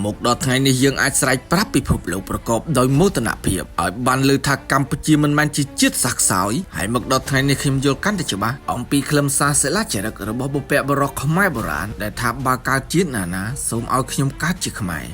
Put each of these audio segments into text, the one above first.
មកដល់ថ្ងៃនេះយើងអាចស្រែកប្រាប់ពិភពលោកប្រកបដោយមោទនភាពឲ្យបានលើថាកម្ពុជាមិនមែនជាជាតិសាសន៍ខ្សោយហើយមកដល់ថ្ងៃនេះខ្ញុំយល់កាន់តែច្បាស់អំពីខ្លឹមសារសិលាចារឹករបស់បុព្វបុរសខ្មែរបុរាណដែលថាបើកើតជាតិណាណាសូមឲ្យខ្ញុំកើតជាខ្មែរ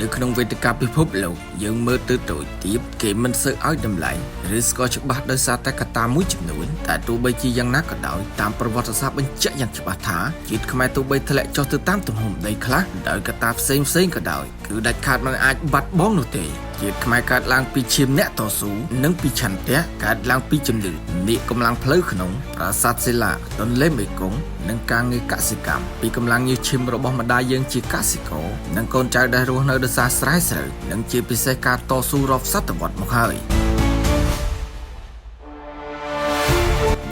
នៅក្នុងវេទិកាពិភពលោកយើងមើលទៅតូចទាបគេមិនសូវឲ្យតម្លៃឬស្គាល់ច្បាស់ដោយសារតែកត្តាមួយចំនួនតែទោះបីជាយ៉ាងណាក៏ដោយតាមប្រវត្តិសាស្ត្របញ្ជាក់យ៉ាងច្បាស់ថាជាតិខ្មែរទោះបីធ្លាក់ចុះទៅតាមទំហំដីខ្លះដោយកត្តាផ្សេងផ្សេងៗក៏ដោយគឺដាច់ខាតមិនអាចបាត់បង់នោះទេជាតិខ្មែរកើតឡើងពីឈាមអ្នកតស៊ូនិងពីឆន្ទៈកើតឡើងពីជំនឿនាគកម្លាំងផ្លូវក្នុងប្រាសាទសិលាទន្លេមេគង្គនិងការងារកសិកម្មពីកម្លាំងញើសឈាមរបស់ម្ដាយយើងជាកសិករនិងកូនចៅដែលរស់នៅដោយសារស្រែស្រូវនិងជាពិសេសការតស៊ូរាប់សតវត្សមកហើយ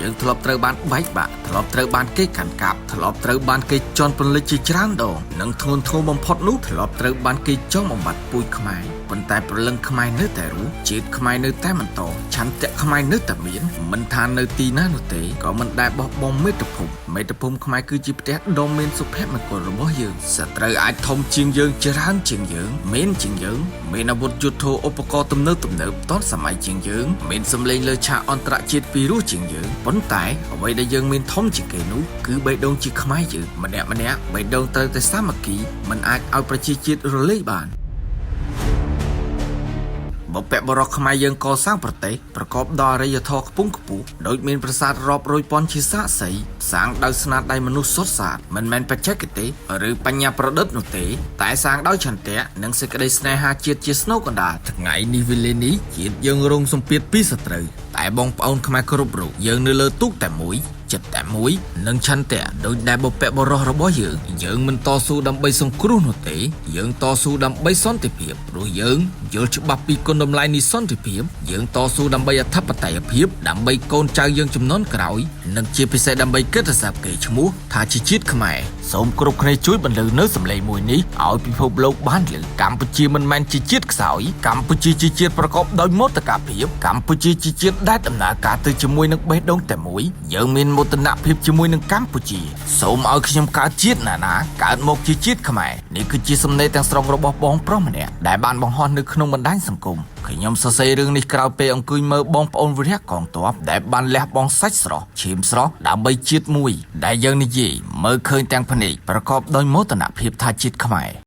យើងធ្លាប់ត្រូវបានបែកបាក់ធ្លាប់ត្រូវបានគេកាន់កាប់ធ្លាប់ត្រូវបានគេជន់ពន្លិចជាច្រើនដងនិងធ្ងន់ធ្ងរបំផុតនោះធ្លាប់ត្រូវបានគេចង់បំបត្តិពូជខ្មែរប៉ុន្តែព្រលឹងខ្មែរនៅតែរស់ជាតិខ្មែរនៅតែបន្តឆន្ទៈខ្មែរនៅតែមានមិនថានៅទីណានោះទេក៏មិនដែលបោះបង់មាតុភូមិមាតុភូមិខ្មែរគឺជាផ្ទះដ៏មានសុភមង្គលរបស់យើងសត្រូវអាចធំជាងយើងច្រើនជាងយើងមានជាងយើងមានអាវុធយុទ្ធោឧបករណ៍ទំនើបទំនើបតនសម័យជាងយើងមានសម្លេងលើឆាកអន្តរជាតិពីរោះជាងយើងប៉ុន្តែអ្វីដែលយើងមានធំជាងគេនោះគឺបេះដូងជាខ្មែរយើងម្នាក់ម្នាក់បេះដូងត្រូវតែសាមគ្គីមិនអាចឲ្យប្រជាជាតិរលាយបាន បុព្វបុរសខ្មែរយើងកសាងប្រទេសប្រកបដោយអរិយធម៌ខ្ពង់ខ្ពស់ដូចមានប្រាសាទរាប់រយពាន់ជាសាក្សីសាងដោយស្នាដៃមនុស្សសុទ្ធសាធមិនមែនបច្ចេកទេសឬបញ្ញាប្រឌិតនោះទេតែសាងដោយឆន្ទៈនិងសេចក្តីស្នេហាជាតិជាស្នូលកណ្ដាលថ្ងៃនេះវេលានេះជាតិយើងរងសម្ពាធពីសត្រូវតែបងប្អូនខ្មែរគ្រប់រូបយើងនៅលើទូកតែមួយចិត្តតែមួយនិងឆន្ទៈដូចដែលបុព្វបុរសរបស់យើងយើងមិនតស៊ូដើម្បីសង្គ្រោះនោះទេយើងតស៊ូដើម្បីសន្តិភាពព្រោះយើងយល់ច្បាស់ពីគុណតម្លៃនៃសន្តិភាពយើងតស៊ូដើម្បីអធិបតេយ្យភាពដើម្បីកូនចៅយើងចំនួនក្រោយនិងជាពិសេសដើម្បីកិត្តិសព្ទគេឈ្មោះថាជាជាតិខ្មែរសូមគ្រប់គ្នាជួយបន្លឺនៅសម្លេងមួយនេះឲ្យពិភពលោកបានឮកម្ពុជាមិនមែនជាជាតិខ្សោយកម្ពុជាជាជាតិប្រកបដោយមោទកភាពកម្ពុជាជាជាតិដែលដំណើរការទៅជាមួយនឹងបេះដូងតែមួយយើងមានមោទនភាពជាមួយនឹងកម្ពុជាសូមឲ្យខ្ញុំកើតជាតិណាណាកើតមកជាជាតិខ្មែរនេះគឺជាសំណេរទាំងស្រុងរបស់បងប្រុសម្នាក់ដែលបានបង្ហោះនៅក្នុងបណ្ដាញសង្គមខ្ញុំសរសេររឿងនេះក្រោយពេលអង្គុយមើលបងប្អូនវីរៈកងទ័ពដែលបានលះបង់សាច់ស្រស់ឈាមស្រស់ដើម្បីជាតិមួយដែលយើងនិយាយមើលឃើញទាំងភ្នែកប្រកបដោយមោទនភាពថាជាតិខ្មែរ។